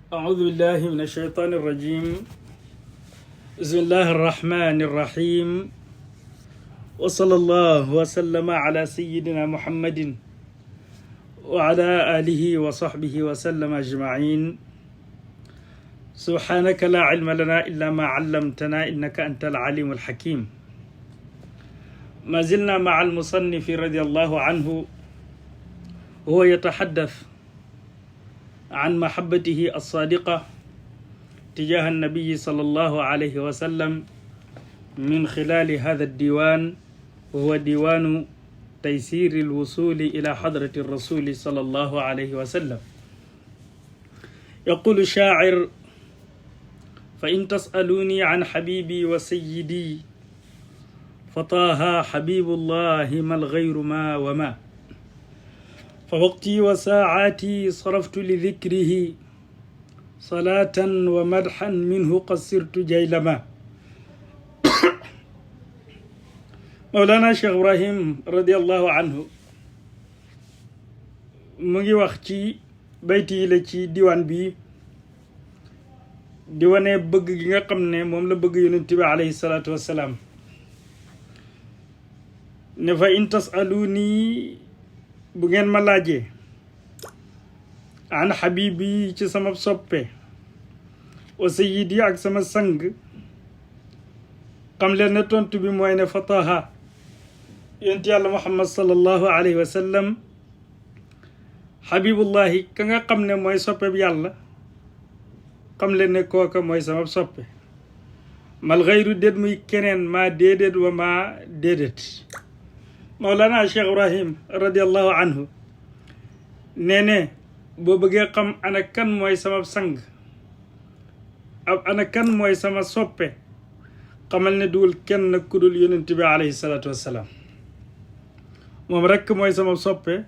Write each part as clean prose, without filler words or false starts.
أعوذ بالله من الشيطان الرجيم. بسم الله الرحمن الرحيم. وصلى الله وسلم على سيدنا محمد وعلى آله وصحبه وسلم أجمعين. سبحانك لا علم لنا إلا ما علمتنا إنك أنت العليم الحكيم. ما زلنا مع المصنف رضي الله عنه هو يتحدث عن محبته الصادقة تجاه النبي صلى الله عليه وسلم من خلال هذا الديوان، وهو ديوان تيسير الوصول إلى حضرة الرسول صلى الله عليه وسلم. يقول الشاعر: فإن تسألوني عن حبيبي وسيدي فطه حبيب الله ما الغير ما وما، فوقتي وساعاتي صرفت لذكره صلاة ومدحا منه قصرت جيلما. Mawlana Cheikh Ibrahim radiallahu anhu mu ngi wax ci bayti yi la ci diwaan bi di wane bëgg gi nga xam ne moom la bëgg yonent bi alayhi salaatu wassalaam ne fa in tasaluni bu ngeen ma laajee an habibi ci sama soppe wa sayyidi ak sama sang, xam leen ne tontu bi mooy ne fataha yonent yàlla muhammad sallallahu alayhi wa sallam habibullahi ka nga xam ne mooy soppe bi yàlla, xam leen ne kooka mooy sama soppe. mal xayru déet muy keneen maa déedéet wa maa déedéet. Mawlana Cheikh Ibrahim radiallahu anhu nee ne boo bëggee xam ana kan mooy sama sang ab ana kan mooy sama soppe, xamal ne duwul kenn ku dul yonent bi alayhi salaatu wassalaam. moom rekk mooy sama soppe,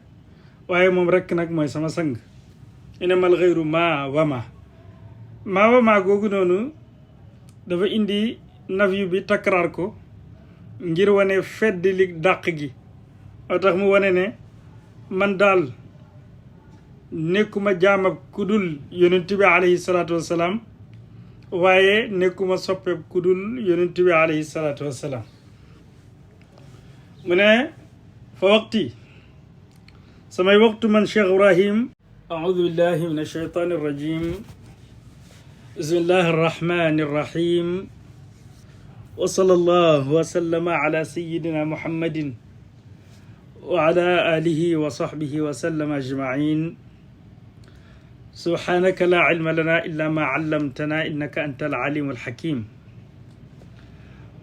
waaye moom rekk nag mooy sama sang. ine mal xayru maa wama googu noonu dafa indi nafyu bi takraar ko ngir wane fedd li dàq gi. moo tax mu wane ne man daal nekkuma jaamab ku dul yonent bi alayhi salaatu wassalaam, waaye nekkuma soppeeb ku dul yonent bi alayhi salaatu wassalaam. mu ne fa waqti samay waxtu man Cheikh Ibrahim. أعوذ بالله من الشيطان الرجيم. بسم الله الرحمن الرحيم. وصلى الله وسلم على سيدنا محمد وعلى آله وصحبه وسلم أجمعين. سبحانك لا علم لنا إلا ما علمتنا إنك أنت العليم الحكيم.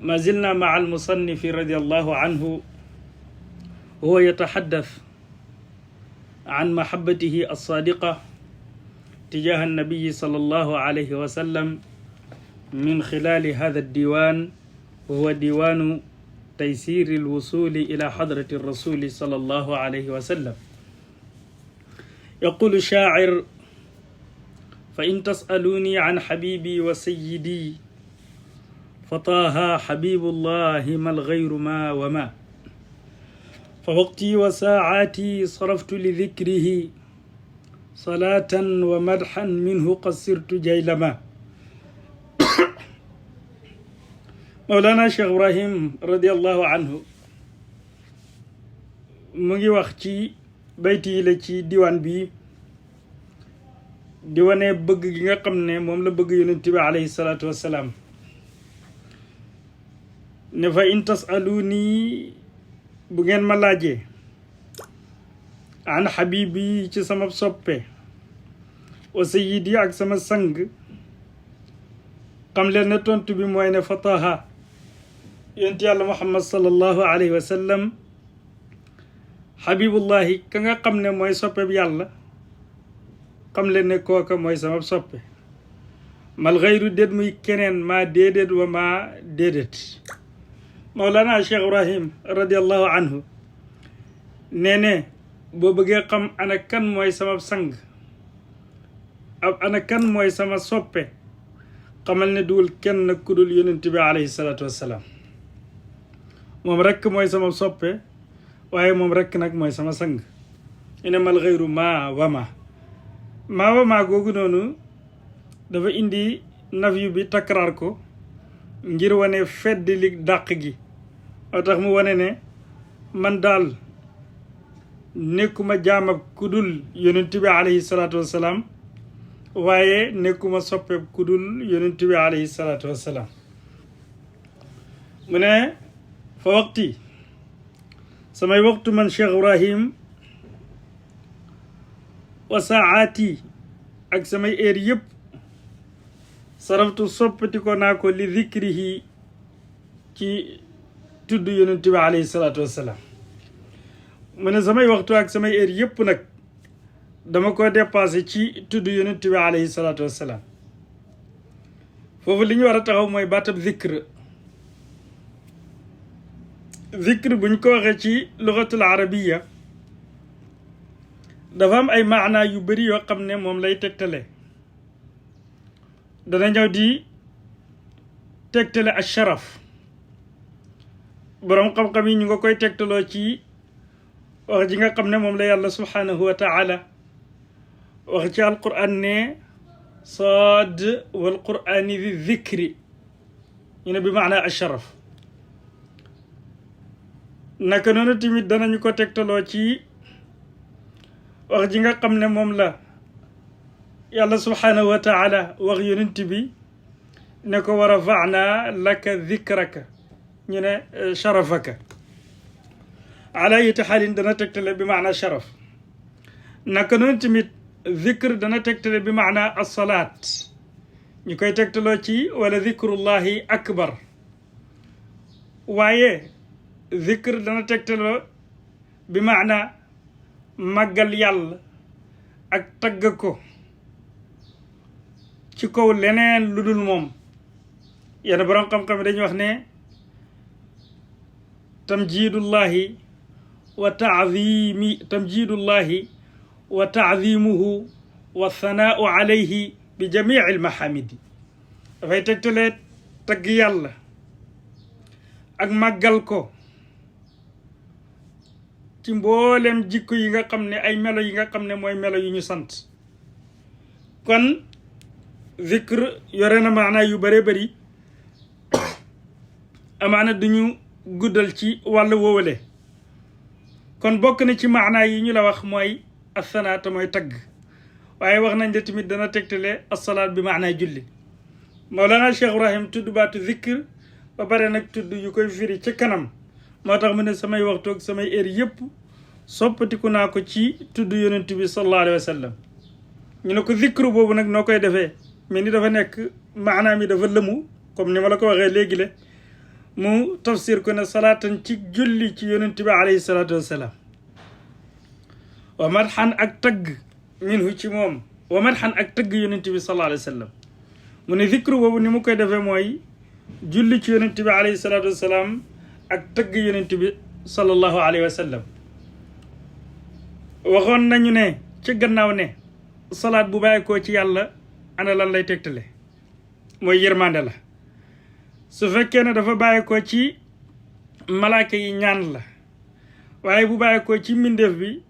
ما زلنا مع المصنف رضي الله عنه هو يتحدث عن محبته الصادقة تجاه النبي صلى الله عليه وسلم من خلال هذا الديوان، وهو ديوان تيسير الوصول إلى حضرة الرسول صلى الله عليه وسلم. يقول الشاعر: فإن تسألوني عن حبيبي وسيدي فطه حبيب الله ما الغير ما وما، فوقتي وساعاتي صرفت لذكره صلاة ومدحا منه قصرت جيلما. Mawlana Cheikh Ibrahim radiallahu anhu mu ngi wax ci bayti yi la ci diwaan bi di wane bëgg gi nga xam ne moom la bëgg yonent bi alayhi salaatu wassalaam ne fa in tasaluni bu ngeen ma laajee an habibi ci sama soppe wa sayyidi ak sama sang, xam leen ne tontu bi mooy ne fataha yonent yàlla muhammad sallallahu alayhi wa sallam habibullahi ka nga xam ne mooy soppe bi yàlla, xam leen ne kooka mooy sama soppe. mal xayru déet muy keneen maa déedéet wa maa déedéet. Mawlana Cheikh Ibrahim radiallahu anhu nee ne boo bëggee xam ana kan mooy sama sang ab ana kan mooy sama soppe, xamal ne duwul kenn ku dul yonent bi alayhi salaatu wassalaam. moom rekk mooy sama soppe, waaye moom rekk nag mooy sama sang. ine mal xayru maa wama googu noonu dafa indi nafyu bi takraar ko ngir wane fedd li dàq gi moo tax mu wane ne man daal nekkuma jaamab ku dul yonent bi alayhi salaatu wassalaam waaye nekkuma soppeb ku dul yonent bi alayhi salaatu wassalaam mu ne fa waqti samay waxtu man Cheikh Ibrahim wa saati ak samay heure yëpp saraftu soppati ko naa ko li zikrihi ci tudd yonent bi alayhi salaatu wassalaam mu ne samay waxtu ak samay heure yëpp nag dama ko dépassé ci tudd yonent bi alayhi salaatu wassalaam foofu li ñu war a taxaw mooy baatab zikr buñ ko waxee ci lugatul arabiya dafa am ay maanaa yu bari yoo xam ne moom lay tegtale dana ñëw di tegtale ak sharaf boroom xam-xam yi ñu nga koy tegtaloo ci wax ji nga xam ne moom la yàlla subhanahu wa taala wax ci alquran ne saad wal qurani di zikri ñu ne bi maanaa ak sharaf naka noonu tamit danañu ko tegtaloo ci wax ji nga xam ne moom la yàlla subhanahu wa taala wax yonent bi ne ko wa rafa'na laka dhikraka ñu ne sharafaka ala yiti xaalin dana tegtale bi maana sharaf naka noonu tamit dhikr dana tegtale bi maana as-salaat ñu koy tegtaloo ci wala dhikrullahi akbar waaye dhikr dana tegtaloo bi maana màggal yàlla ak tagg ko ci kaw leneen lu dul moom yenn borom xam-xam dañuy wax ne tamjidullahi wa taadimuhu wa thanaau alayhi bi jamii almahamidi dafay tegtalee tagg yàlla ak màggal ko ci mboolem jikko yi nga xam ne ay melo yi nga xam ne mooy melo yu ñu sant kon zikr yore na maanaa yu bëree bëri amaana duñu guddal ci wàllu woowale kon bokk na ci maanaa yi ñu la wax mooy assanaata mooy tagg waaye wax nañ de tamit dana tegtale assalaat bi maanaa julli Mawlana Cheikh Ibrahim tudd baatu zikr ba pare nag tudd yu koy firi ci kanam moo tax mu ne samay waxtu ak samay heure yëpp soppatiku naa ko ci tudd yonent bi sallallahu alayhi wa sallam ñu ne ko zikru boobu nag noo koy defee mais ni dafa nekk maanaam yi dafa lëmu comme ni ma la ko waxee léegi le mu tafsir ko ne salaatan ci julli ci yonent bi alayhi salaatu wassalaam wa madxan ak tagg minhu ci moom wa madxan ak tagg yonent bi sallallahu alayhi wa sallam mu ne zikru boobu ni mu koy defee mooy julli ci yonent bi alayhi salaatu wassalaam ak tagg yonent bi sallallahu alayhi wa sallam waxoon nañu ne ci gannaaw ne salaat bu bàyyi koo ci yàlla ana lan lay tegtale mooy yërmande la su fekkee ne dafa bàyyi ko ci malaaka yi ñaan la waaye bu bàyyi ko ci mbindeef bi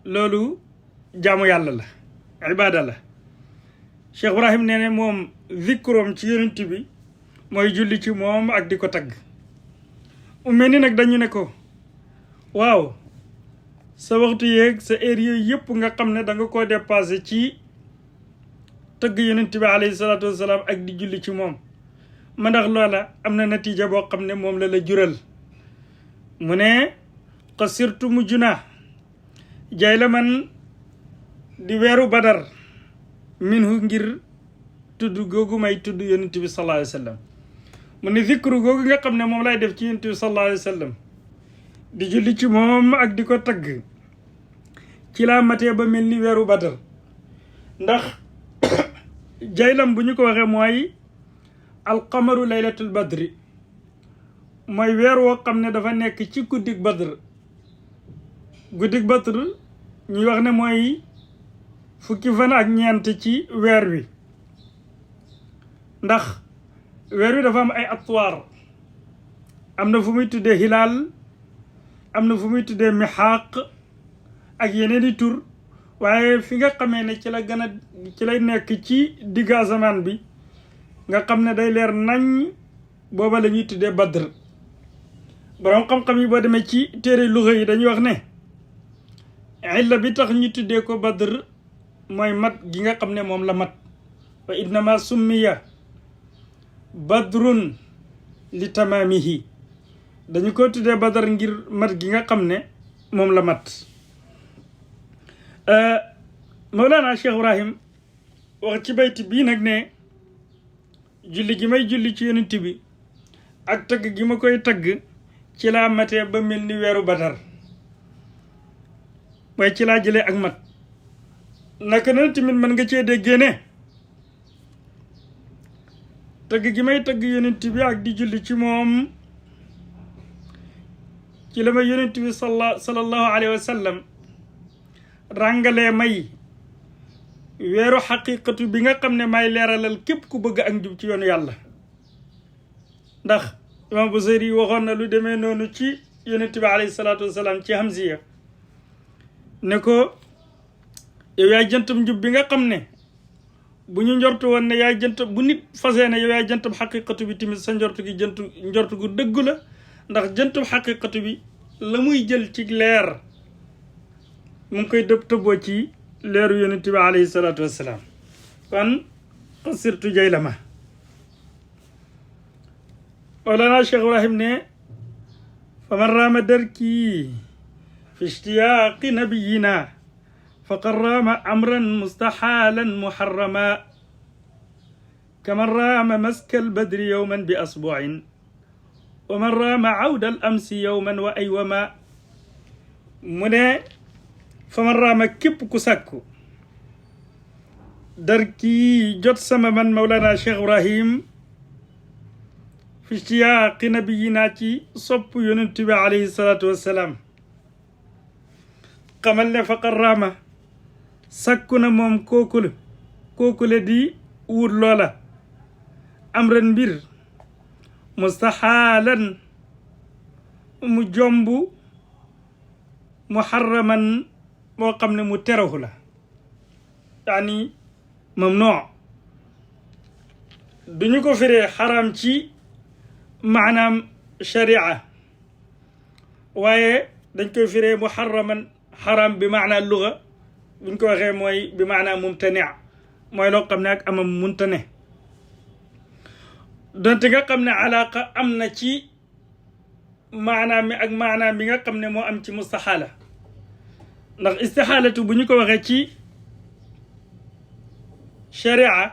loolu jaamu yàlla la ibaada la Cheikh Ibrahim nee ne moom zikroom ci yonent bi mooy julli ci moom ak di ko tagg mel ni nag dañu ne ko waaw sa waxtu yeeg sa heure yooyu yëpp nga xam ne da nga koo dépassé ci tëgg yonent bi alayhi salaatu wassalaam ak di julli ci moom ma ndax loola am na natiija boo xam ne moom la jural mu ne xasirtu mujj naa jay la man di weeru badar minhu ngir tudd googu may tudd yonent bi sallallahu alayhi wa sallam mu ne zikru googu nga xam ne moom lay def ci yonent bi sallallahu alayhi wa sallam di julli ci moom ak di ko tagg ci laa matee ba mel ni weeru badar ndax jaylam bu ñu ko waxee mooy alqamaru laylatul badri mooy weer woo xam ne dafa nekk ci guddig badr ñuy wax ne mooy fukki fan ak ñeent ci weer wi ndax weer wi dafa am ay atwaar am na fu muy tuddee hilaal am na fu muy tuddee mixaaq ak yeneen i tur waaye fi nga xamee ne ci la gën a ci lay nekk ci digg asamaan bi nga xam ne day leer nañ booba la ñuy tuddee badr borom xam-xam yi boo demee ci téere luxa yi dañuy wax ne illa bi tax ñu tuddee ko badr mooy mat gi nga xam ne moom la mat wa innama summiya badrun li tamaamihi dañu ko tuddee badar ngir mat gi nga xam ne moom la mat Mawlana Cheikh Ibrahim wax ci bayti bii nag ne julli gi may julli ci yonent bi ak tagg gi ma koy tagg ci laa matee ba mel ni weeru badar mooy ci laa jëlee ak mat naka noonu tamit mën nga cee déggee ne tagg gi may tagg yonent bi ak di julli ci moom ci la may yonent bi sallallahu alayhi wa sallam ràngalee may weeru xaqiqatu bi nga xam ne may leeralal képp ku bëgg ak njub ci yoonu yàlla ndax imam Busayri waxoon na lu demee noonu ci yonent bi alayhi salaatu wasalaam ci hamziya ne ko yow yaay jëntam njub bi nga xam ne bu ñu njortu woon ne yaay jënt bu nit fasee ne yow yaay jëntam xaqiqatu bi tamit sa njortu gi njortu gu dëggu la ndax jëntam xaqiqatu bi la muy jël ci leer mu ngi koy tëbboo ci leeru yonent bi alayhi salaatu wassalaam kon xasirtu jaylama Mawlana Cheikh Ibrahim ne fa man raama darki fi ishtiyaaqi nabiyina faqad raama amran mustaxaalan muharrama kaman raama maska albadri yowman bi asbuin wa man raama awda al amsi yowman wa aywama mu ne fa man raama képp ku sàkku dar kii jot sama man Mawlana Cheikh Ibrahim fi ishtiyaaqi nabiyina ci sopp yonent bi alayhi salaatu wassalaam xamal ne faqad raama sàkku na moom kookule di wut loola amran mbir mustaxaalan mu jomb muharraman moo xam ne mu teraxu la yaani mamnuu duñu ko firee xaram ci maanaam sharia waaye dañ koy firee muharraman xaram bi maanaa luga buñ ko waxee mooy bi maanaa mumtani mooy loo xam ne ak amam muntane donte nga xam ne alaqa am na ci maanaam mi ak maanaam bi nga xam ne moo am ci mustaxaala ndax istixaalatu bu ñu ko waxee ci sharia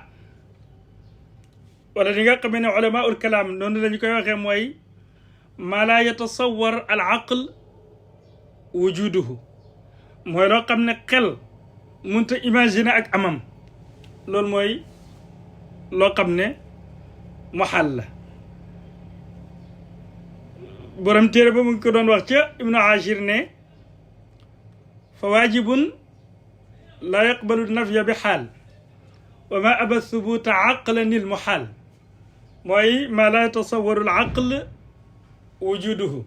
wala li nga xam ne ulama ul kalaam noonu la ñu koy waxee mooy maa laa yatasawar al aql wujuduhu mooy loo xam ne xel mënut a imaginer ak amam loolu mooy loo xam ne muxal la borom téere ba mu ngi ko doon wax ca ibnu ashir ne fa waajibun laa yaqbalu nafya bi xaal wa ma aba thubuta aqlanil muxaal mooy maa laa yatasawaru al aql wujuduhu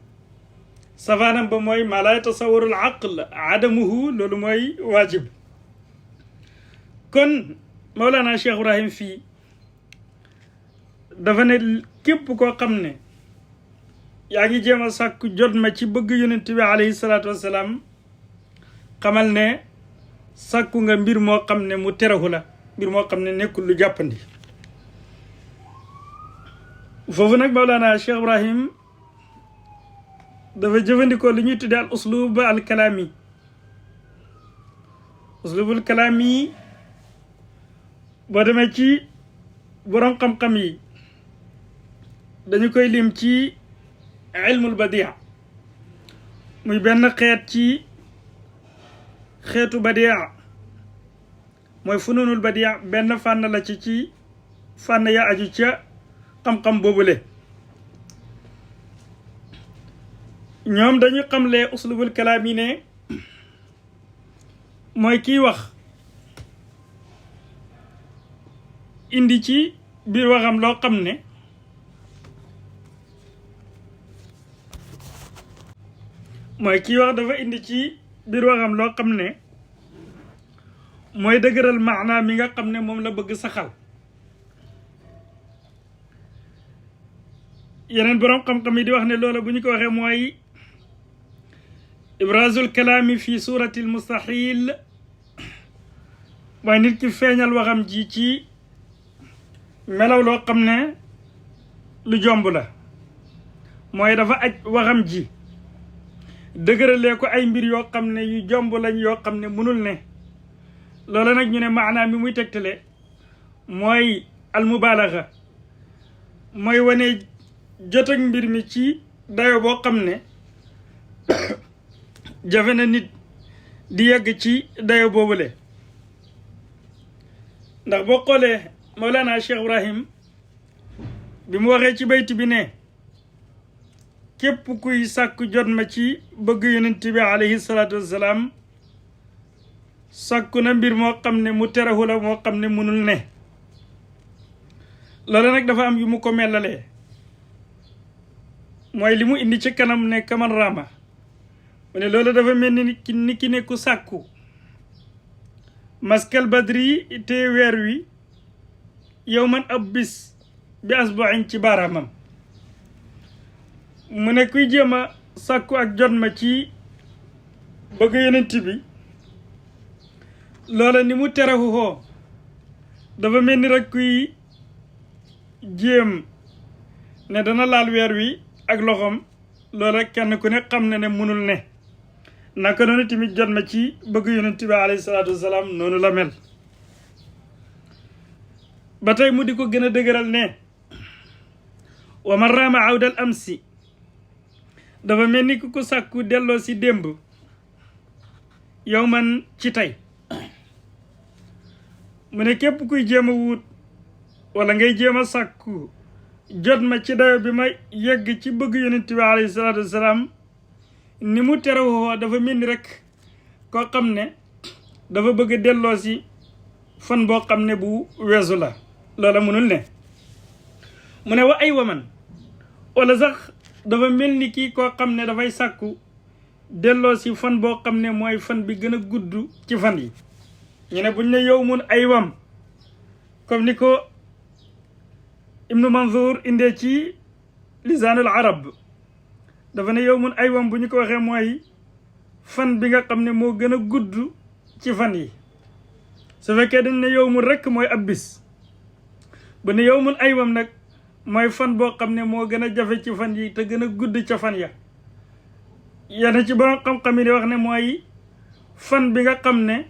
safaanam ba mooy maa laa yatasawaru al aql adamuhu loolu mooy waajib kon Mawlana Cheikh Ibrahim fii dafa ne képp koo xam ne yaa ngi jéem a sàkku jot ma ci bëgg yonent bi alayhi salaatu wassalaam xamal ne sàkku nga mbir moo xam ne mu teraxu la mbir moo xam ne nekkul lu jàppandi foofu nag Mawlana Cheikh Ibrahim dafa jëfandikoo li ñuy tuddee al uslub al kalaami uslubul kalaami boo demee ci boroom xam-xam yi dañu koy lim ci ilmul badia muy benn xeet ci xeetu badia mooy fununul badia benn fànn la ci fànn ya aju ca xam-xam boobule ñoom dañu xamle uslubul kalaam yi ne mooy kiy wax indi ci biir waxam loo xam ne mooy kiy wax dafa indi ci biir waxam loo xam ne mooy dëgëral maanaa mi nga xam ne moom la bëgg saxal. yeneen boroom xam-xam yi di wax ne loola bu ñu ko waxee mooy ibrazul kalaami fi suratil mustahil, mooy nit ki feeñal waxam ji ci melaw loo xam ne lu jomb la, mooy dafa aj waxam ji dëgëralee ko ay mbir yoo xam ne yu jomb lañ yoo xam ne mënul ne. loola nag ñu ne maanaam mi muy tegtale mooy almubaalaga, mooy wane jot ak mbir mi ci dayo boo xam ne jafe na nit di yegg ci dayo boobule. ndax boo xoolee Mawlana Cheikh Ibrahim bi mu waxee ci bayti bi ne képp kuy sàkku jot ma ci bëgg yonent bi alayhi salaatu wassalaam sàkku na mbir moo xam ne mu terahu la moo xam ne munul ne. loolu nag dafa am yu mu ko mellalee, mooy li mu indi ci kanam ne kaman rama mu ne loolu dafa mel ni ki ne ku sàkku maskal badri te weer wi yow man ab bis bi asbu'in ci baaraamam. mu ne kuy jéem a sàkku ak jot ma ci bëgg yonent bi loola ni mu terahu hoo dafa mel ni rek kuy jéem ne dana laal weer wi ak loxoom. loola kenn ku ne xam na ne munul ne. naka noonu tamit jot ma ci bëgg yonent bi alayhi salaatu wasalaam noonu la mel. ba tey mu di ko gën a dëgëral ne wa man raama awdal amsi, dafa mel ni ku ko sàkku delloo si démb yow man ci tey. mu ne képp kuy jéem a wut wala ngay jéem a sàkku jot ma ci dayo bi ma yegg ci bëgg yonent bi alayhi salaatu wasalaam ni mu terewoo dafa mel ni rek koo xam ne dafa bëgg delloo si fan boo xam ne bu weesu la. loola mënul ne. mu ne wa ay waman, wala sax dafa mel ni kii koo xam ne dafay sàkku delloo si fan boo xam ne mooy fan bi gën a gudd ci fan yi. ñu ne buñ ne yow mun ay wam comme ni ko Ibnu Manzour indee ci lisaanul arab, dafa ne yow mun ay wam bu ñu ko waxee mooy fan bi nga xam ne moo gën a gudd ci fan yi. su fekkee dañ ne yow mun rekk mooy ab bis, bu ne yow mun ay wam nag mooy fan boo xam ne moo gën a jafe ci fan yi te gën a gudd ca fan ya. yenn ci borom xam-xam yi di wax ne mooy fan bi nga xam ne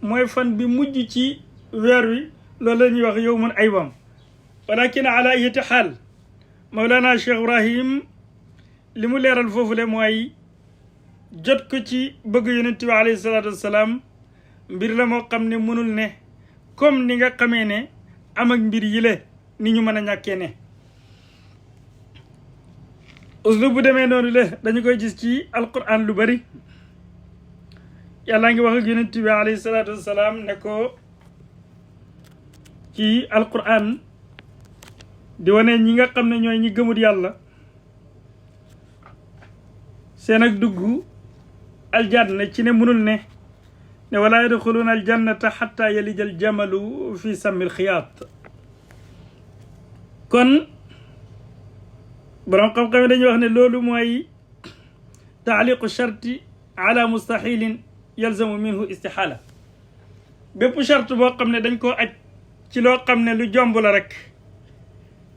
mooy fan bi mujj ci weer wi, loolu la ñuy wax yow mun ay wam. walakin ala ayati xaal Mawlana Cheikh Ibrahim li mu leeral foofule mooy jot ko ci bëgg yonent bi alayhi salaatu wassalaam mbir la moo xam ne mënul ne, comme ni nga xamee ne am ak mbir yile ni ñu mën a ñàkkee ne. uslub bu demee noonu le dañu koy gis ci alquran lu bari. yàlla ngi wax ak yonent bi alayhi salaatu wassalaam ne ko ci alquran di wane ñi nga xam ne ñooy ñi gëmut yàlla seen ak dugg aljanna ci ne mënul ne wala yadxuluuna aljannata xatta yalija aljamalu fi sammil xiyaat. kon borom xam-xam dañuy wax ne loolu mooy taaliqu sharti ala mustahilin yalzamu minhu istixaala. bépp charte boo xam ne dañ koo aj ci loo xam ne lu jomb la rek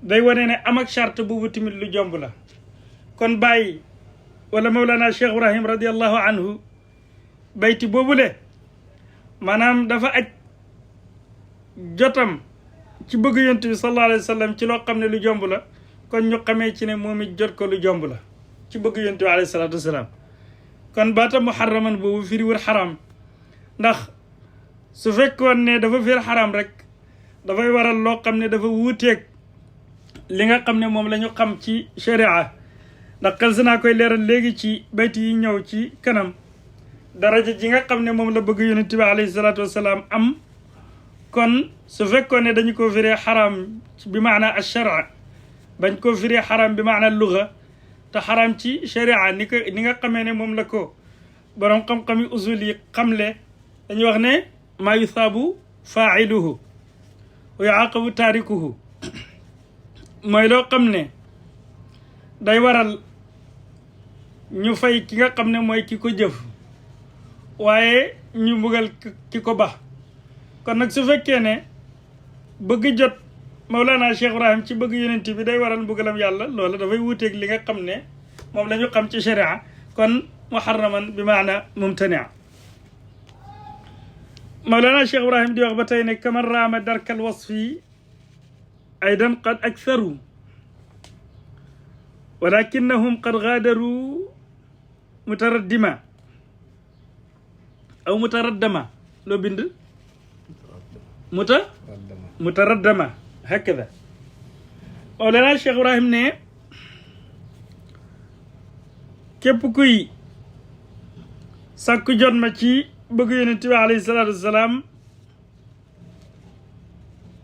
day wane ne am ak charte boobu tamit lu jomb la. kon bàyyi wala Mawlana Cheikh Ibrahim radiallahu anhu bayti boobule maanaam dafa aj jotam ci bëgg yonent bi sallallahu alayhi wa sallam ci loo xam ne lu jomb la. kon ñu xamee ci ne moom it jot ko lu jomb la ci bëgg yonent bi alayhi salaatu wasalaam. kon baata muharraman boobu firiwul xaram, ndax su fekkoon ne dafa firi xaram rek dafay waral loo xam ne dafa wuuteeg li nga xam ne moom la ñu xam ci sharia. ndax xel si naa koy leeral léegi ci bayti yi ñëw ci kanam daraja ji nga xam ne moom la bëgg yonent bi alayhi salaatu wasalaam am. kon su fekkoon ne dañu ko firee xaram bi maana ash-shara bañ ko firee xaram bi maana luga te xaram ci sharia ni nga xamee ne moom la ko borom xam-xami usul yi xamle dañuy wax ne maa yusaabu faa'iluhu wa yuaqabu taarikuhu mooy loo xam ne day waral ñu fay ki nga xam ne mooy ki ko jëf waaye ñu mbugal ki ko ba kon nag su fekkee ne bëgg jot Mawlana Cheikh Ibrahim ci bëgg yonent bi day waral mbugalam yàlla loola dafay wuuteeg li nga xam ne moom la ñu xam ci sharia kon muharraman bi maana mumtania Mawlana Cheikh Ibrahim di wax ba tey ne kaman raama darkal wasfi aydan qad aktharu walakinnahum qad gaadaru mutaraddima aw mutaraddama loo bind mutaraddama hakada Mawlana Cheikh Ibrahim ne képp kuy sàkku jot ma ci bëgg yonent bi alayhi salaatu wasalaam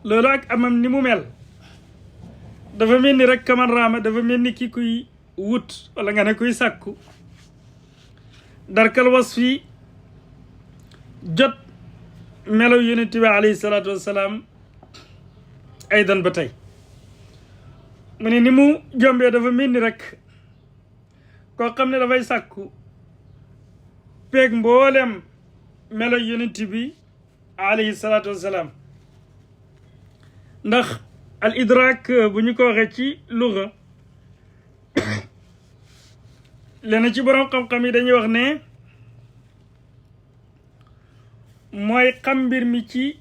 loolu ak amam ni mu mel dafa mel ni rek kaman raama dafa mel ni ki kuy wut wala nga ne kuy sàkku darkal wasfi jot melaw yonent bi alayhi salaatu wasalaam aydan ba tey mu ne ni mu jombee dafa mel ni rek koo xam ne dafay sàkku peeg mboolem melaw yonent bi alayhi salaatu wasalaam ndax al idrak bu ñu ko waxee ci luga lenn ci boroom xam-xam yi dañuy wax ne mooy xam mbir mi ci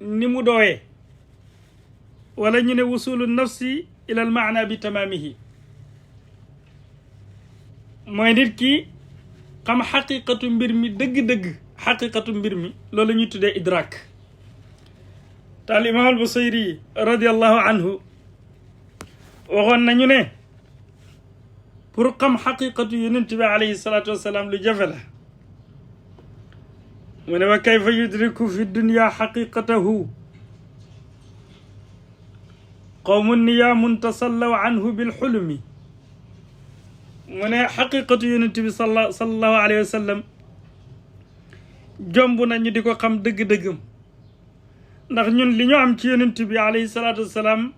ni mu doowee wala ñu ne wusulu nafsi ila al maana bi tamaamihi mooy nit ki xam xaqiqatu mbir mi dëgg-dëgg xaqiqatu mbir mi loolu la ñuy tuddee idrak te al imam al Busayri radiallahu anhu waxoon nañu ne pour xam xaqiqatu yonent bi alayhi salaatu wasalaam lu jafe la mu ne wa kayfa yudriku fi dunya xaqiqatahu qawmun niyaamun tasallaw anhu bilxulmi mu ne xaqiqatu yonent bi sallallahu alayhi wa sallam jomb nañu di ko xam dëgg-dëggam ndax ñun li ñu am ci yonent bi alayhi salaatu wasalaam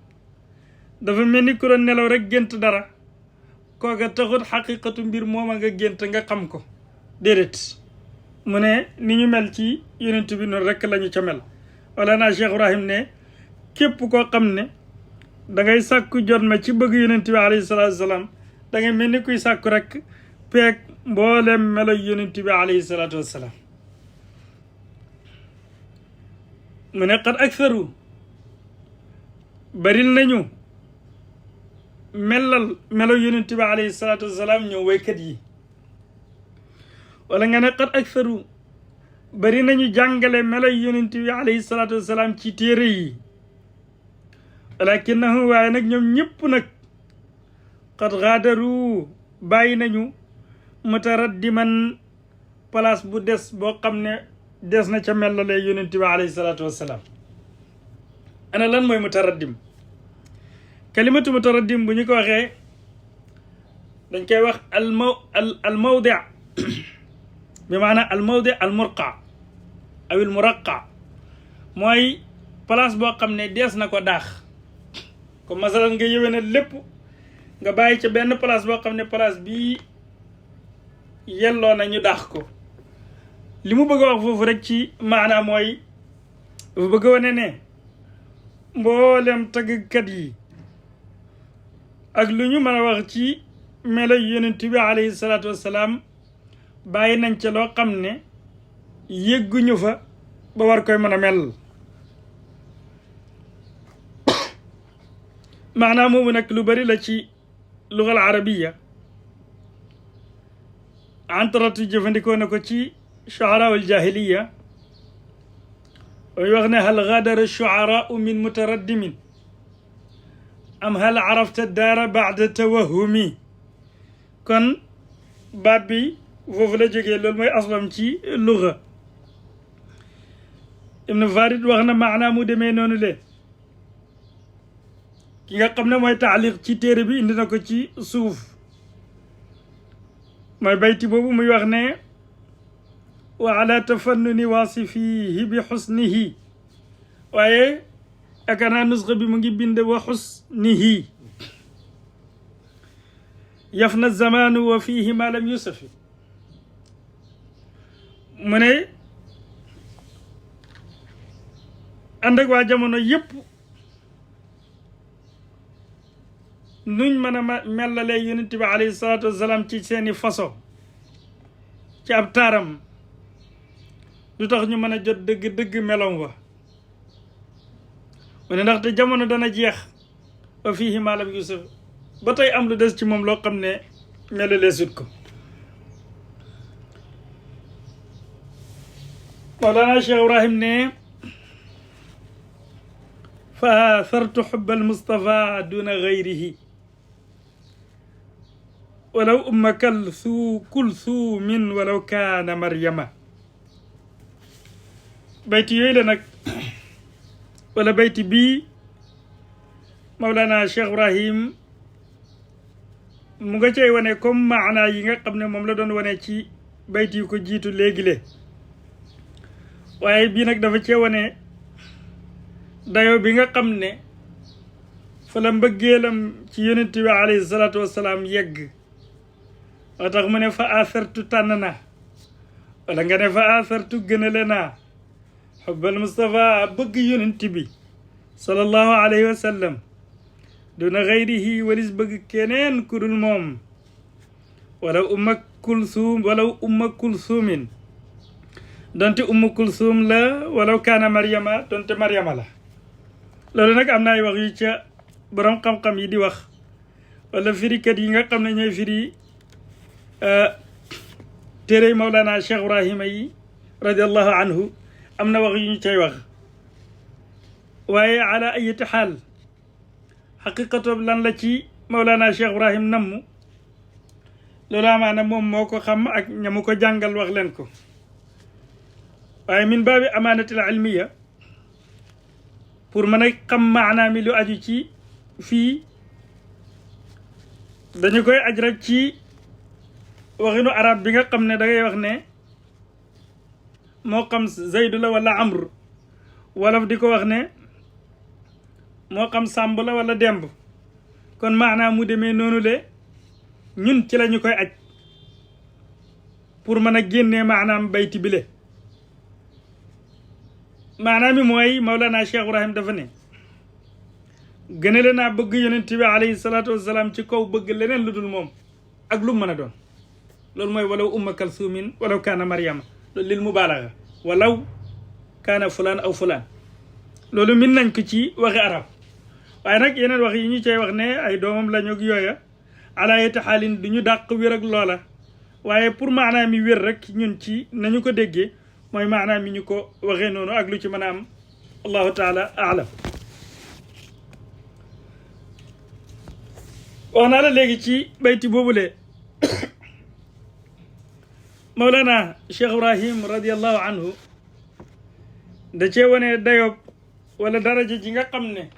dafa mel ni ku doon nelaw rek gént dara kooka taxut xaqiqatu mbir mooma nga gént nga xam ko déedéet mu ne ni ñu mel ci yonent bi noonu rek la ñu ca mel wala naa Cheikh Ibrahim ne képp koo xam ne da ngay sàkku jot ma ci bëgg yonent bi alayhi salaatu wasalaam da ngay mel ni kuy sàkku rek peeg mboolem melo yonent bi alayhi salaatu wasalaam mu ne qad aktharu baril nañu melal melo yonent bi alayhi salaatu wasalaam ñoom waykat yi wala nga ne qad aktharu bari nañu jàngale melo yonent bi alayhi salaatu wasalaam ci téere yi walakinnahu waaye nag ñoom ñëpp nag qad gaadaru bàyyi nañu mutaraddiman place bu des boo xam ne des na ca mellalee yonent bi alayhi salaatu wasalaam ana lan mooy mutaraddim kalimatu mutaraddim bu ñu ko waxee dañ koy wax al mawdi bi maanaam al mawdi al murqa aw al muraqa mooy place boo xam ne dees na ko daax comme masalan nga yëwee na lépp nga bàyyi ca benn place boo xam ne place bii yelloo na ñu daax ko li mu bëgg a wax foofu rek ci maanaam mooy dafa bëgg a wane ne mboolem tàggkat yi ak lu ñu mën a wax ci melo yonent bi alayhi salaatu wassalaam bàyyi nañ ca loo xam ne yëgguñu fa ba war koy mën a mel maanaam moomu nag lu bari la ci lugal arabiya antaratu jëfandikoo na ko ci shu'araa al jahiliya way wax ne hal gadara shu'araau min mutaraddimin am hal arafta daara baada tawahumi kon baat bi foofu la jógee loolu mooy aslam ci luga ibn farid wax na maanaa mu demee noonu le ki nga xam ne mooy taaliq ci téere bi indi na ko ci suuf mooy bayti boobu muy wax ne wa ala tafannuni waasifihi bi xusnihi waaye yaakaar naa nusxa bi mu ngi bind wa xusnihi yafna zamanu wa fihi ma lam yusafi mu ne ànd ak waa jamono yépp nuñ mën a mellalee yonent bi alayhi salaatu wasalaam ci seeni façon ci ab taaram du tax ñu mën a jot dëgg-dëgg melom wa mu ne ndaxte jamono dana jeex wa fiihi maa lam yusaf ba tey am lu des ci moom loo xam ne melalee sut ko Mawlana Cheikh Ibrahim ne fa athartu xubba almustafa duna gayrihi walaw umma kulsuumin walaw kaana maryama bayti yooyu la nag wala bayti bii Mawlana Cheikh Ibrahim mu nga cay wane comme maanaa yi nga xam ne moom la doon wane ci bayti yu ko jiitu léegi-le waaye bii nag dafa cee wane dayo bi nga xam ne fa la mbëggeelam ci yonent bi alayhi salaatu wassalaam yegg moo tax mu ne fa asartu tànn na wala nga ne fa asartu gënale naa xubbal Mustafa bëgg yonent bi sallallahu alayhi wa sallam duna xayrihi walis bëgg keneen ku dul moom wala umma kulsuumin donte umma kulsuum la walaw kaana Maryama donte Maryama la loolu nag am na ay wax yu ca borom xam-xam yi di wax wala firikat yi nga xam ne ñooy firi téere Mawlana Cheikh Ibrahima yi radiallahu anhu am na wax yu ñu cay wax waaye ala ayati xaal xaqiqatob lan la ci Mawlana Cheikh Ibrahim namm loolu amaana moom moo ko xam ak ñamu ko jàngal wax leen ko waaye min baabi amaanatil ilmiya pour mën a xam maanaa mi lu aju ci fii dañu koy aj rek ci waxinu arab bi nga xam ne da ngay wax ne moo xam Zaydu la wala Amr wolof di ko wax ne moo xam Sàmb la wala Demb kon maanaa mu demee noonu le ñun ci la ñu koy aj pour mën a génnee maanaam bayti bile maanaam mi mooy Mawlana Cheikh Ibrahim dafa ne gënale naa bëgg yonent bi alayhi salaatu wassalaam ci kaw bëgg leneen lu dul moom ak lu mu mën a doon loolu mooy walaw umma kalsuumin walaw kaana Maryama loolu lil mubaalaga walaw kaana fulaan aw fulaan loolu min nañ ko ci waxi arab waaye nag yeneen wax yi ñu cay wax ne ay doomam lañu ak yooya ala yati xaalin du ñu dàq wér ak loola waaye pour maanaam mi wér rek ñun ci nañu ko déggee mooy maanaam mi ñu ko waxee noonu ak lu ci mën a am allahu taala aalam wax naa la léegi ci bayti boobule Mawlana Cheikh Ibrahim radiallahu anhu da cee wane dayob wala daraja ji nga xam ne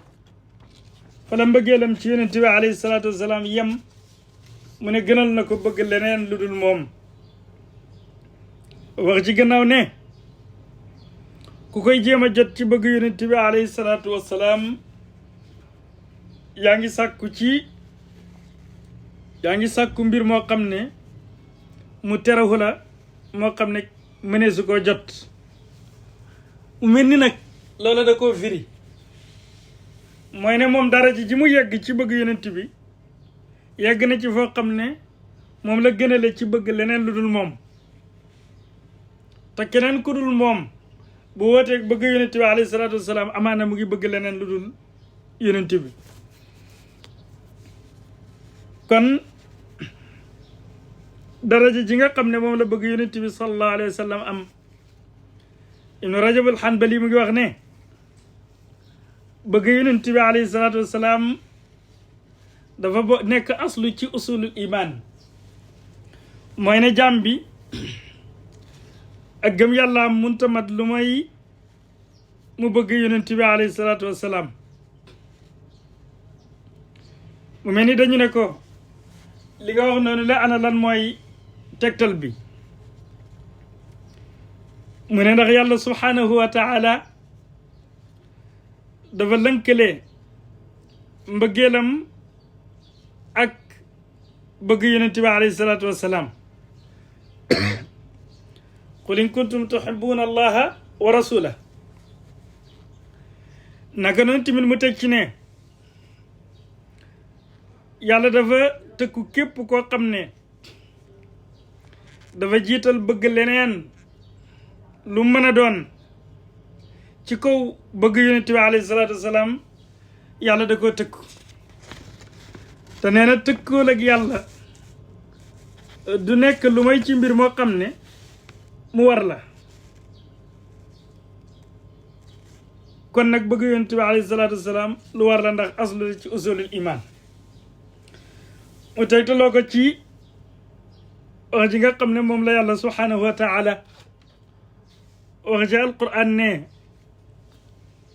fa la mbëggeelam ci yonent bi alayhi salaatu wasalaam yem mu ne gënal na ko bëgg leneen lu dul moom wax ci gannaaw ne ku koy jéem a jot ci bëgg yonent bi alayhi salaatu wasalaam yaa ngi sàkku mbir moo xam ne mu terahu la moo xam ne mënee su koo jot mu mel ni nag loola da koo firi mooy ne moom daraja ji mu yegg ci bëgg yonent bi yegg na ci foo xam ne moom la gënale ci bëgg leneen lu dul moom te keneen ku dul moom bu wootee bëgg yonent bi alayhi salaatu wasalaam amaana mu ngi bëgg leneen lu dul yonent bi kon daraja ji nga xam ne moom la bëgg yonent bi sallallahu alayhi wa sallam am ibnu rajab al hanbali mu ngi wax ne bëgg yonent bi alayhi salaatu wasalaam dafa nekk aslu ci usulul iman mooy ne jàmm bi ak gëm yàlla munta mat lu may mu bëgg yonent bi alayhi salaatu wasalaam mu mel ni dañu ne ko li nga wax noonu la ana lan mooy tegtal bi mu ne ndax yàlla subhanahu wa taala dafa lënkale mbëggeelam ak bëgg yonent bi alayhi salaatu wassalaam qul in kuntum tuhibbuna allaha wa rasulah naka noonu tamit mu teg ci ne yàlla dafa tëkku képp koo xam ne dafa jiital bëgg leneen lu mën a doon ci kaw bëgg yonent bi alayhi salaatu wassalaam yàlla da koo tëkku te nee na tëkkool ak yàlla du nekk lu may ci mbir moo xam ne mu war la kon nag bëgg yonent bi alayhi salaatu wassalaam lu war la ndax aslu ci usulul iman mu tegtaloo ko ci wax ji nga xam ne moom la yàlla subhanahu wa taala wax ci alquran ne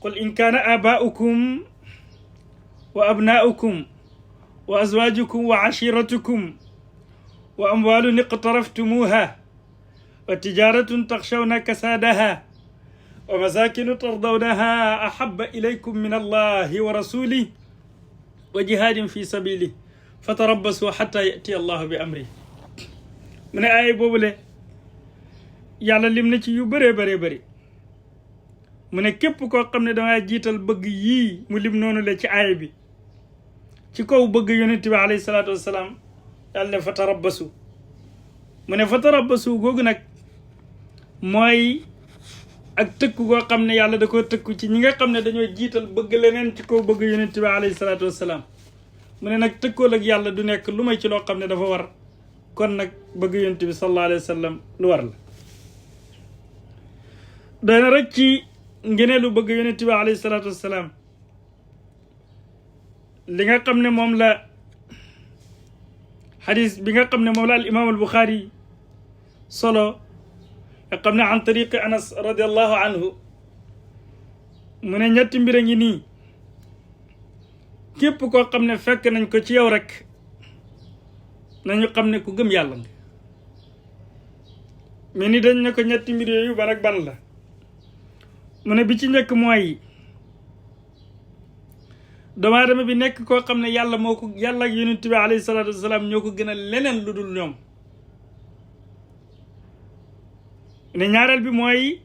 qul in kaana abaa'ukum wa abnaa'ukum wa azwaajukum wa ashiratukum wa amwaalun iqtaraftumuuha wa tijaratun taxshawna kasaadaha wa masaakinu tardawnaha ahabba ilaykum min allahi wa rasulihi wa jihaadin fi sabilihi fatarabbasu xatta yati allahu bi amri mu ne ay boobule yàlla lim na ci yu bëree bëree bëri mu ne képp koo xam ne dangaa jiital bëgg yii mu lim noonu le ci aaya bi ci kaw bëgg yonent bi alayhi salaatu wassalaam yàlla ne fatarabbasu mu ne fatarabbasu googu nag mooy ak tëkku goo xam ne yàlla da koo tëkku ci ñi nga xam ne dañoo jiital bëgg leneen ci kaw bëgg yonent bi alayhi salaatu wassalaam mu ne nag tëkkool ak yàlla du nekk lu may ci loo xam ne dafa war kon nag bëgg yonent bi sallallahu alayhi wa sallam lu war la doy na rek ci ngeneelu bëgg yonent bi alayhi salaatu wassalaam li nga xam ne moom la xadis bi nga xam ne moom la al imam al buxaari solo nga xam ne an tariqi anas radiallahu anhu mu ne ñetti mbir a ngi nii képp koo xam ne fekk nañ ko ci yow rek nañu xam ne ku gëm yàlla nga mais ni dañ ne ko ñetti mbir yooyu ban ak ban la mu ne bi ci njëkk mooy doomu aadama bi nekk koo xam ne yàlla moo ko yàlla ak yonent bi alayhi salaatu wasalaam ñoo ko gën a leneen lu dul ñoom ne ñaareel bi mooy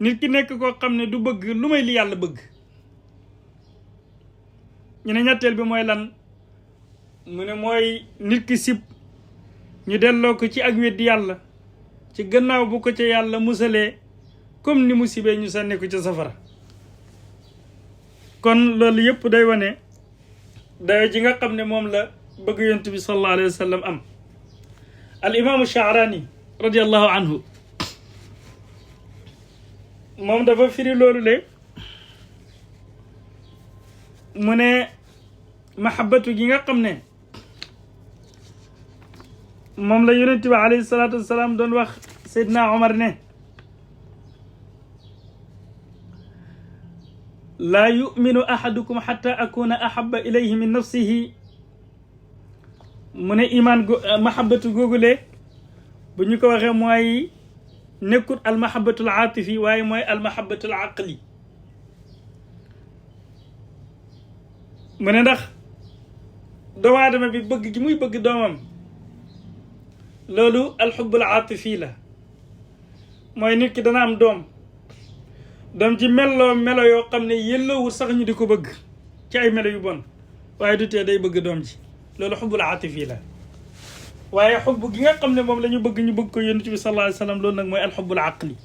nit ki nekk koo xam ne du bëgg lu may li yàlla bëgg ñu ne ñetteel bi mooy lan mu ne mooy nit ki sib ñu delloo ko ci ak weddi yàlla ci gannaaw bu ko ca yàlla musalee comme ni mu sibee ñu sànni ko ca safara kon loolu yëpp day wane dayo ji nga xam ne moom la bëgg yonent bi sallallahu alayhi wa sallam am al imaamu Sha'rani radiallahu anhu moom dafa firi loolu le mu ne mahabbatu gi nga xam ne moom la yonent bi alayhi salaatu wasalaam doon wax Seydina Omar ne laa yuminu ahadukum xata akuna ahaba ilayhi min nafsihi mu ne iman mahabbatu googule bu ñu ko waxee mooy nekkut al mahabbatul aatifi waaye mooy al mahabbatul aqli mu ne ndax doomu aadama bi bëgg gi muy bëgg doomam loolu alxubbul aatifi la mooy nit ki dana am doom ci melo yoo xam ne yelloowul sax ñu di ko bëgg ci ay melo yu bon waaye du tee day bëgg doom ji loolu xubbul aatifi la waaye xubb gi nga xam ne moom la ñu bëgg ko yonent bi sallallahu alayhi wa sallam loolu nag mooy alxubbul aqli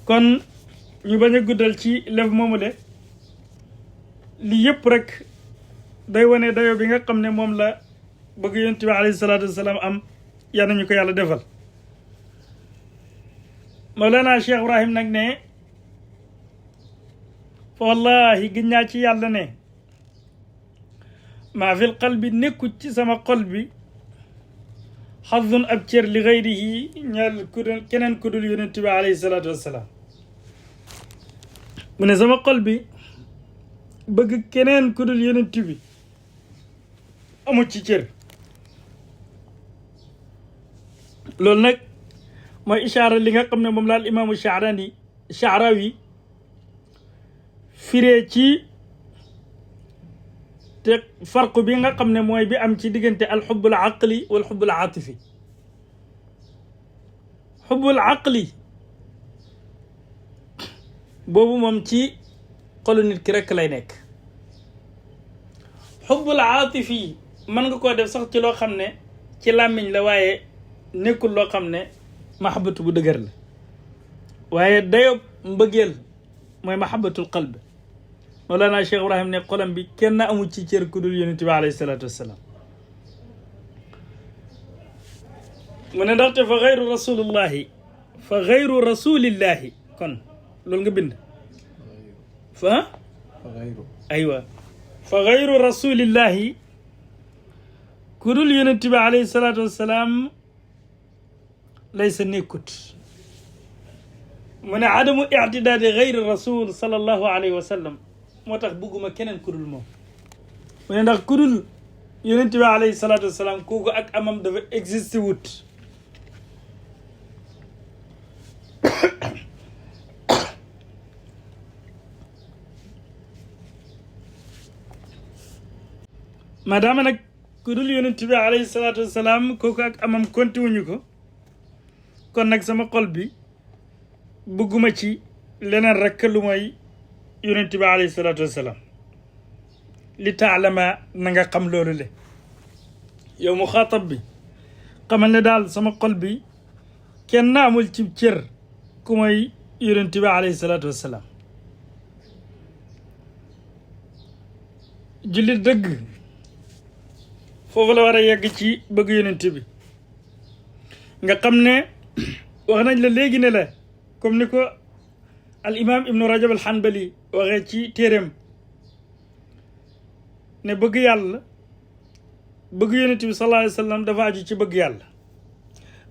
kon ñu bañ a guddal ci lef moomu de lii yëpp rek day wane dayo bi nga xam ne moom la bëgg yonent bi alayhi salaatu wasalaam am yal nañu ko yàlla defal Mawlana Cheikh Ibrahim nag ne fa wallahi gën naa ci yàlla ne maa fil qalbi nekkut ci sama xol bi xadun ab cër li gayrihi ñeel keneen ku dul yonent bi alayhi salaatu wasalaam mu ne sama xol bi bëgg keneen ku dul yonent bi amul ci cër loolu nag mooy ishaara li nga xam ne moom laal imaamu Sha'rawi firee ci te farq bi nga xam ne mooy bi am ci diggante alxubbul aqli wal xubbul aatifi. xubbul aqli boobu moom ci xolu nit ki rekk lay nekk. xubbul aatifi mën nga koo def sax ci loo xam ne ci làmmiñ la waaye nekkul loo xam ne mahabbatu bu dëgër la, waaye dayob mbëggeel mooy mahabbatul qalb. Mawlana Cheikh Ibrahim ne xolam bi kenn amul ci cër ku dul yonent bi alayhi salaatu wassalaam. mu ne ndaxte fa xayru rasulillahi kon loolu nga bind fa xayru rasulillahi ku dul yonent bi alayhi salaatu wassalaam laysa nekkut. mu ne adamu ictidaadi xayri rasul sallallahu alayhi wa sallam moo tax bugguma keneen ku dul moom. mu ne ndax ku dul yonent bi alayhi salaatu wassalaam kooku ak amam dafa existe wut. maadaama nag ku dul yonent bi alayhi salaatu wassalaam kooku ak amam konti wuñu ko, kon nag sama xol bi bëgguma ci leneen rekk lu mooy yonent bi alayhi salaatu wassalaam. li taalama na nga xam loolu le yow mu xaatab bi, xamal ne daal sama xol bi kenn amul ci cër ku mooy yonent bi alayhi salaatu wassalaam. jullit dëgg foofu la war a yegg ci bëgg yonent bi. nga xam ne wax nañ la léegi ne la comme ni ko al imam ibnu rajab al hanbali waxee ci téeréem ne bëgg yàlla bëgg yonent bi sallallahu alayhi wa sallam dafa aju ci bëgg yàlla.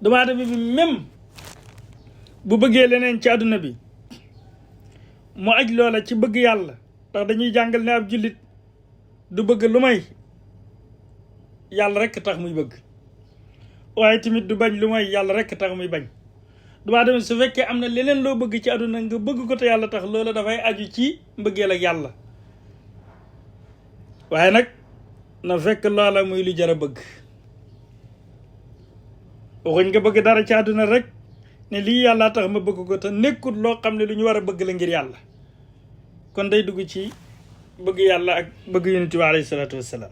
doomu aadama bi même bu bëggee leneen ci àdduna bi mu aj loola ci bëgg yàlla, ndax dañuy jàngal ne ab jullit du bëgg lu may yàlla rekk tax muy bëgg, waaye tamit du bañ lu may yàlla rekk tax muy bañ. doomu aadama su fekkee am na leneen loo bëgg ci àdduna nga bëgg ko te yàlla tax, loola dafay aju ci mbëggeel ak yàlla. waaye nag na fekk loola muy lu jar a bëgg. waxuñ nga bëgg dara ci àdduna rek ne lii yàlla tax ma bëgg ko te nekkul loo xam ne lu ñu war a bëgg la ngir yàlla, kon day dugg ci bëgg yàlla ak bëgg yonent bi alayhi salaatu wassalaam.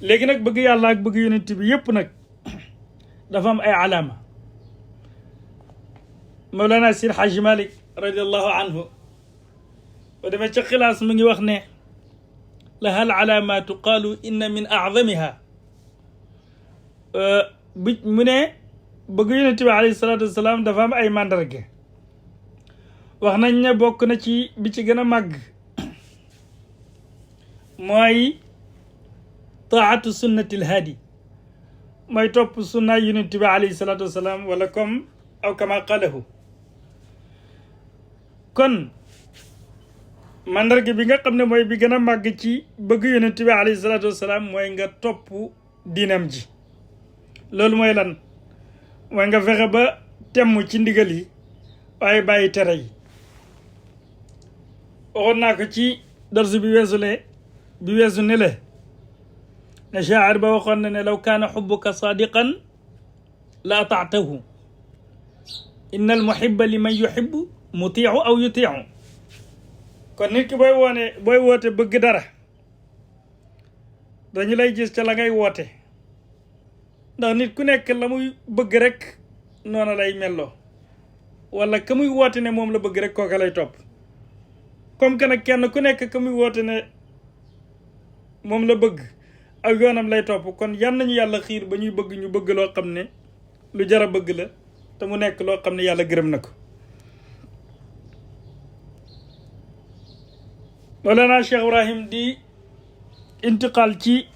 léegi nag bëgg yàlla ak bëgg yonent bi yépp nag dafa am ay alaama. Mawlana Seydi El Hadji Malick radiallahu anhu ba demee ca xilaas mu ngi wax ne laha al alaamaatu qaalu inna min acdamiha. mu ne bëgg yonent bi alayhi salaatu wassalaam dafa am ay màndarga. wax nañ ne bokk na ci bi ci gën a màgg mooy taatu sunnati lhaadi, mooy topp sunna yonent bi alayhi salaatu wassalaam, wala comme aw kama qalahu. kon mandarga bi nga xam ne mooy bi gën a màgg ci bëgg yonent bi alayhi salaatu wassalaam mooy nga topp diinam ji. loolu mooy lan? mooy nga fexe ba temm ci ndigal yi waaye bàyyi tere yi. waxoon naa ko ci darsu bi weesu ne le ne shaacir ba waxoon na ne law kaana xubbuka saadiqan la ataatahu inna al muhibba liman yuhibbu mutiicu aw yutiicu. kon nit ki booy woote bëgg dara dañu lay gis ca la ngay woote, ndax nit ku nekk la muy bëgg rek noona lay melloo, wala ka muy woote ne moom la bëgg rek kooka lay topp. comme que nag kenn ku nekk ka muy woote ne moom la bëgg ak yoonam lay topp, kon yan nañu yàlla xiir ba ñuy bëgg ñu bëgg loo xam ne lu jar a bëgg la te mu nekk loo xam ne yàlla gërëm na ko. Mawlana Cheikh Ibrahim di intiqal ci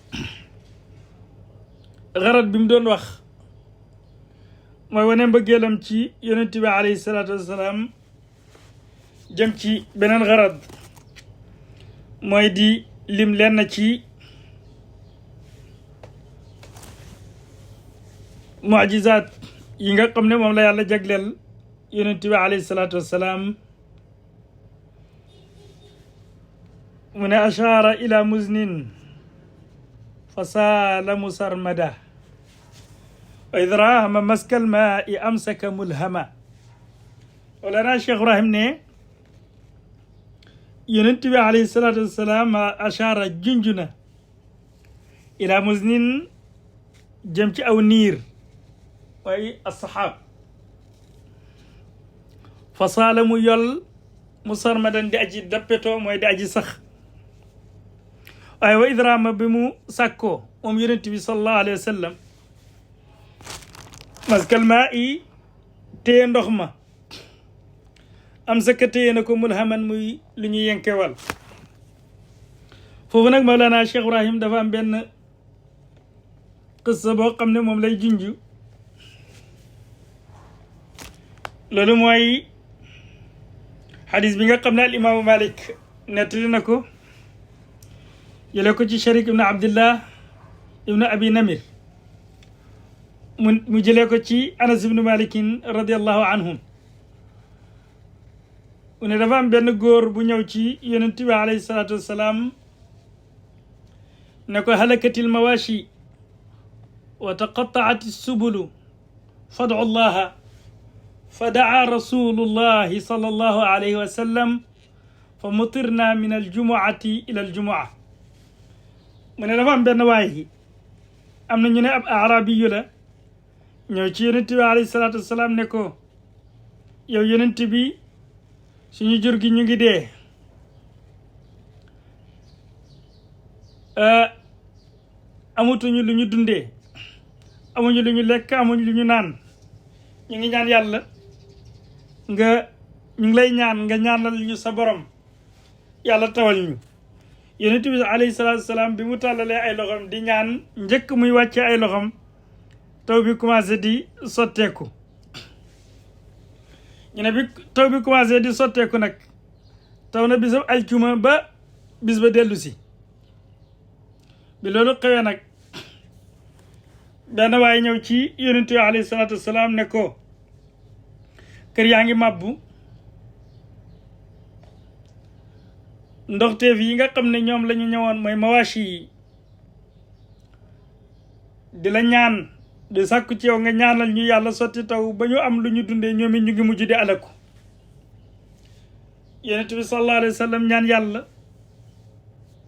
xarat bi mu doon wax mooy wane mbëggeelam ci yonent bi alayhi salaatu wassalaam jëm ci beneen xarat, mooy di lim lenn ci mucjizaat yi nga xam ne moom la yàlla jagleel yonent bi alayhi salaatu wassalaam mu ne ashaara ila muznin fa saala musarmada wa id raama maskal maa i amsaka mulhama wala Cheikh Ibrahim ne yonent bi alayhi salaatu wassalaam ashaara junjuna ila muznin jëm ci aw niir waaye asxaab fa saala mu yol musarmadan di aji dappetoo mooy di aji sax waaye wa idraama bi mu sàkkoo moom yonent bi sallallahu alayhi wa sallam maskal maa i téye ndox ma am saka téye na ko mulhaman muy lu ñu yenkewal foofu nag Mawlana Cheikh Ibrahim dafa am benn qissa boo xam ne moom lay junju loolu mooy xadis bi nga xam ne al imaamu Malik nettali na ko jëlee ko ci Sharik ibn Abdillah ibn Abi Namir mu jëlee ko ci Anas ibn Malikin radiallahu anhum mu ne dafa am benn góor bu ñëw ci yonent bi alayhi salaatu wassalaam ne ko halakatil mawashi wa taqattaati subulu fad'u llaha fa daa rasulullahi sallallahu alayhi wa sallam fa mutirna min aljumuati ila aljumua mu ne dafa am benn waay am na ñu ne ab arabiyu la ñëw ci yonent bi alayhi salaatu wasalaam ne ko yow yonent bi suñu jur gi ñu ngi dee amutuñu lu ñu dundee amuñu lu ñu lekk amuñu lu ñu naan ñu ngi ñaan yàlla ñu ngi lay ñaan nga ñaanal ñu sa borom yàlla tawal ñu yonent bi alayhi salaatu wasalaam bi mu tàllalee ay loxom di ñaan njëkk muy wàcce ay loxom taw bi commencé di sotteeku ñu ne bi taw bi commencé di sotteeku nag taw na bisab aljuma ba bis ba dellu si bi loolu xewee nag benn waaye ñëw ci yonent bi alayhi salaatu wasalaam ne ko kër yaa ngi màbbu ndoxteef yi nga xam ne ñoom la ñu ñëwoon mooy mawashi yi di la ñaan di sàkku ci yow nga ñaanal ñu yàlla sotti taw ba ñu am lu ñu dundee ñoom it ñu ngi mujj di alaku yonent bi sallallahu alayhi wa sallam ñaan yàlla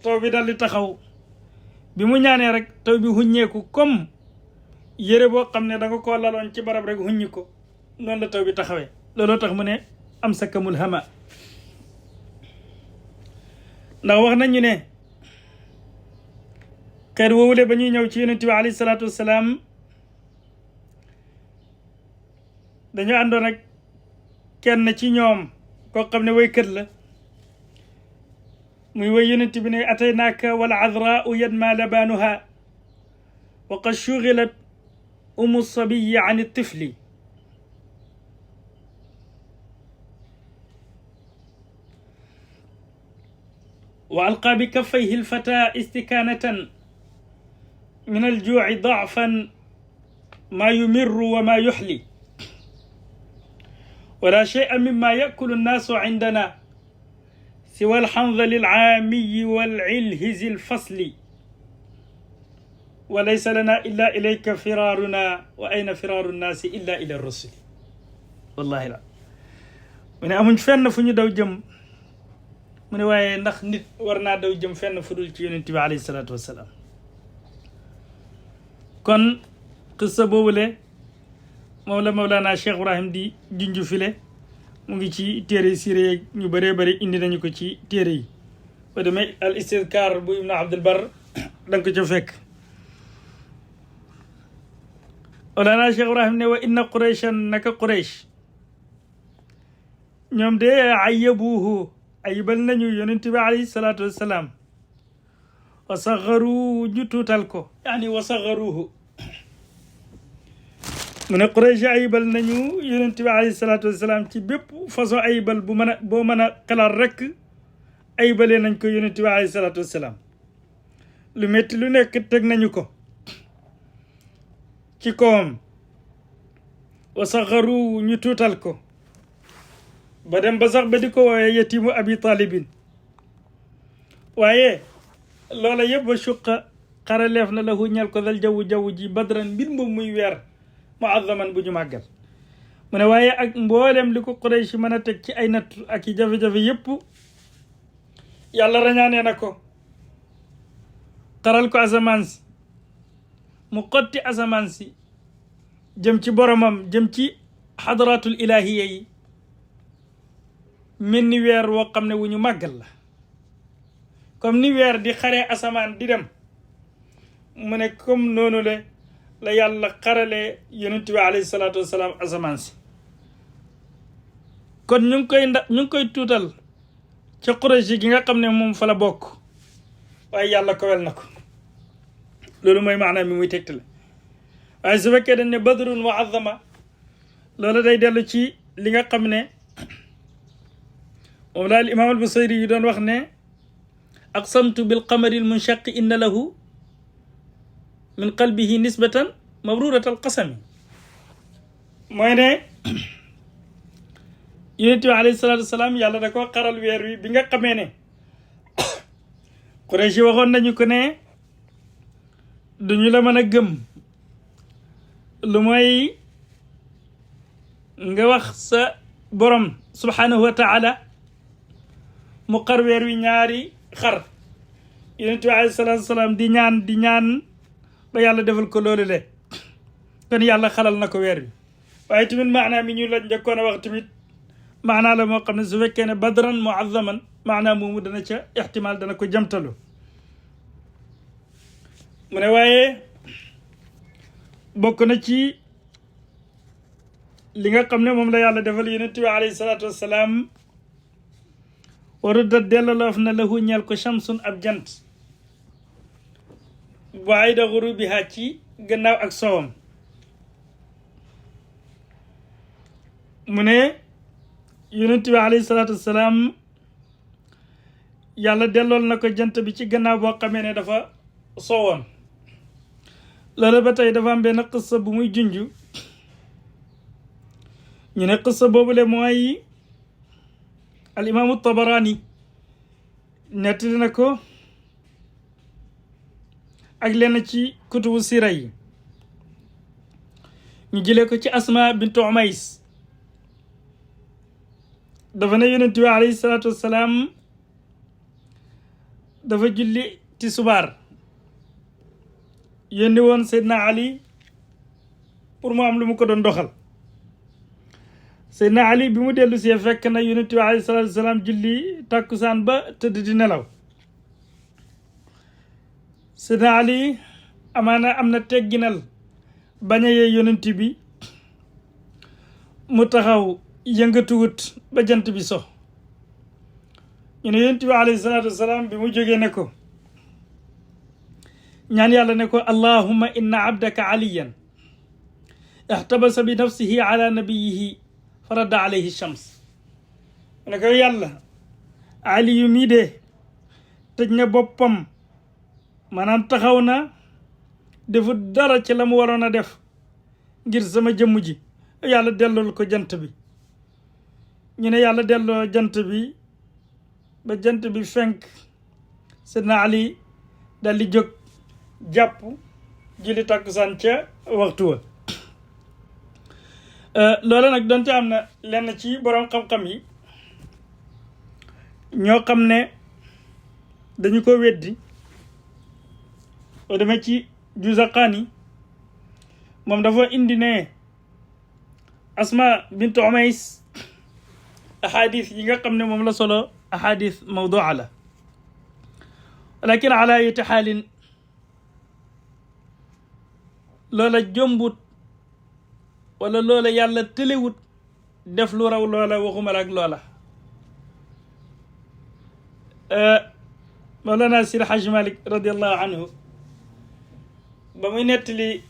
taw bi dal di taxaw bi mu ñaanee rek taw bi huññeeku comme yére boo xam ne da nga koo laloon ci barab rek huññi ko noonu la taw bi taxawee looloo tax mu ne am saka mulhama ndax wax nañu ne xeet woowule ba ñuy ñëw ci yonent bi alayhi salaatu wassalaam dañu àndoon ak kenn ci ñoom koo xam ne waykat la muy way yonent bi ne ataynaaka wal adraau yadma labaanuha wa qad shugilat umu sabiyi an tifli wa alqa bi kaffayhi alfata istikaanatan min aljuuci dacfan maa yumirru wa maa yuxli wala shay'a mimma yakulu nnaasu cindana siwa alxandali alcaamiyi walcilhizi alfasli wa laysa lana illa ilayka firaaruna wa ayna firaaru nnaasi illa ila rusuli wallahi la mu ne amuñ fenn fu ñu daw jëm mu ne waaye ndax nit war naa daw jëm fenn fu dul ci yonent bi alayhi salaatu wassalaam kon qissa boobule moom la Mawlana Cheikh Ibrahim di junju file mu ngi ci téere siire yeeg ñu bëree bëri indi nañu ko ci téere yi ba demee al istidkaar bu ibnu abdul bar danga ko ca fekk Mawlana Cheikh Ibrahim ne wa inna qurayshan naka quraysh ñoom de ayyabuhu ayibal nañu yonent bi alayhi salaatu wassalaam wa saxaru ñu tuutal ko yaani wa saxaruhu mu ne Quraysh ayibal nañu yonent bi alayhi salaatu wassalaam ci bépp façon ayibal bu mën a boo mën a xalaat rek ayibalee nañ ko yonent bi alayhi salaatu wassalaam lu métti lu nekk teg nañu ko ci kawam wa saxaru ñu tuutal ko ba dem ba sax ba di ko wooye yatimu abi talibin waaye loola yëpp ba suqa xaraleef na lahu ñel ko dal jaww ji badran mbir moom muy weer muazzaman bu ñu màggal mu ne waaye ak mboolem li ko Quraysh mën a teg ci ay natt ak i jafe-jafe yëpp yàlla rañaanee na ko xaral ko asamaan si mu xotti asamaan si jëm ci boromam jëm ci xadratul ilahiya yi mel ni weer woo xam ne wu ñu màggal la comme ni weer di xaree asamaan di dem mu ne comme noonu la yàlla xaralee yonent bi alayhi salaatu wasalaam asamaan si kon ñu ngi koy tuutal ca Quraysh gi nga xam ne moom fa la bokk waaye yàlla kowel na ko loolu mooy maanaam mi muy tegtale waaye su fekkee dañ ne badrun muazzama loolu day dellu ci li nga xam ne moom daal imaam al-Busayri yi doon wax ne aqsamtu bil qamari al munshaqi inna lahu min qalbihi nisbatan mabrurat al qasami mooy ne yonent bi alayhi salaatu wasalaam yàlla da ko xaral weer wi bi nga xamee ne Quraysh waxoon nañu ko ne duñu la mën a gëm lu mooy nga wax sa borom subhanahu wa taala mu xar weer wi ñaari xar yonent bi alayhi salaatu wasalaam di ñaan ba yàlla defal ko loolu le kon yàlla xalal na ko weer wi waaye tamit maanaam mi ñu la njëkkoon a wax tamit maanaa la moo xam ne su fekkee ne badran muazzaman maanaam moomu dana ca ixtimaal dana ko jamtalu mu ne waaye bokk na ci li nga xam ne moom la yàlla defal yonent bi alayhi salaatu wassalaam warudda delloloof na lahu ñeel ko shamsun ab jant ba'da ghurubiha ci gannaaw ak soowam mu ne yonent bi alayhi salaatu wassalaam yàlla dellool na ko jant bi ci gannaaw boo xamee ne dafa soowoon loolu ba tey dafa am benn qissa bu muy junju ñu ne qissa boobule mooy al imaamu Tabarani nettali na ko ak lenn ci kutubu sira yi ñu jëlee ko ci Asma bintu Umays dafa ne yonent bi alayhi salaatu wassalaam dafa julli tisbaar yónni woon Seydina Ali pour mu am lu mu ko doon doxal Seydina Ali bi mu dellu see fekk na yonent bi alayhi salaatu wassalaam julli tàkkusaan ba tëdd di nelaw Seydina Ali amaana am na tegginal bañ a yee yonent bi mu taxaw yëngatuwut ba jant bi so ñu ne yonent bi alayhi salaatu wassalaam bi mu jógee ne ko ñaan yàlla ne ko allahumma inna abdaka aliyan ixtabasa bi nafsihi ala nabiyihi faradda alayhi shams ne ko yàlla ali yu mii de tëj na boppam maanaam taxaw na defu dara ci la mu waroon a def ngir sama jëmm ji yàlla dellool ko jant bi ñu ne yàlla delloo jant bi ba jant bi fenk Seydina Ali dal di jóg jàpp julli takkusaan ca waxtu wa loolu nag donte am na lenn ci boroom xam-xam yi ñoo xam ne dañu ko weddi oo demee ci Juzaqaani moom dafa indi ne Asma bintu Umays ahadis yi nga xam ne moom la solo ahadis mawdua la walakin ala ayati xaalin loola jombut wala loola yàlla tëlewut def lu raw loola waxuma la ak loola Mawlana Seydi Hajj Malik radiallahu anhu ba muy nettali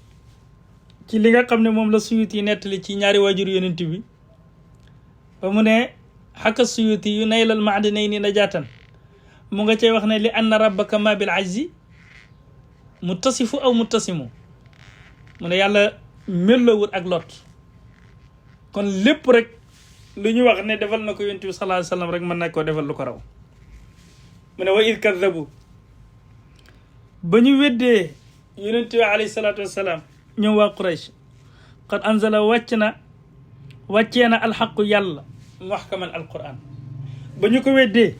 ci li nga xam ne moom la Suyuti nettali ci ñaari waajur yonent bi ba mu ne xaka Suyuti yu naylal maadinayni najaatan mu nga cay wax ne li anna rabbaka ma bil ajzi muttasifu aw muttasimu mu ne yàlla melloowut ak lot kon lépp rek lu ñu wax ne defal na ko yonent bi sallallahu alayhi wasallam rek mën na koo defal lu ko raw mu ne wa id kaddabu ba ñu weddee yonent bi alayhi salaatu wassalaam ñoom waa Quraysh qad anzala wàccee na alxaqu yàlla muhkaman alquran ba ñu ko weddee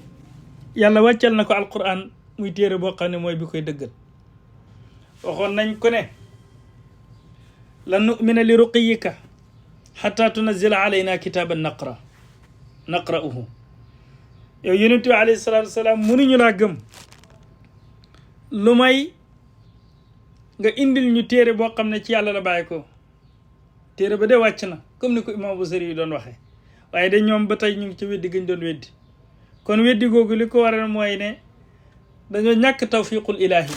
yàlla wàccal na ko alquran muy téere boo xam ne mooy bi koy dëggal waxoon nañ ko ne lan nu'mina li ruqiyika xata tunazila alayna kitaban naqra'uhu yow yonent bi alayhi salaatu wasalaam mënuñu laa gëm lu may nga indil ñu téere boo xam ne ci yàlla la bàyyi ko téere ba de wàcc na comme ni ko imam Busiri yi doon waxee waaye de ñoom ba tey ñu ngi ci weddi gañ doon weddi kon weddi googu li ko waral mooy ne dañoo ñàkk tawfiqul ilahi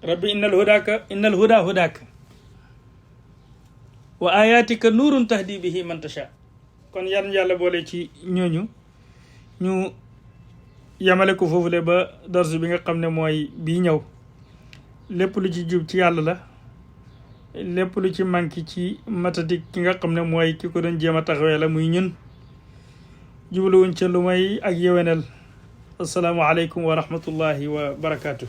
rabbi innal huda hudaka wa ayatika nuurun tahdi bihi man tasha kon yàlla boole ci ñooñu ñu yamale ko foofule ba darsu bi nga xam ne mooy bii ñëw lépp lu ci jub ci yàlla la lépp lu ci manqué ci matadik ki nga xam ne mooy ki ko doon jéem a taxawee la muy ñun jubluwuñ ca lu may ak yewenel assalaamu aleykum wa rahmatullahi wa barakaatu.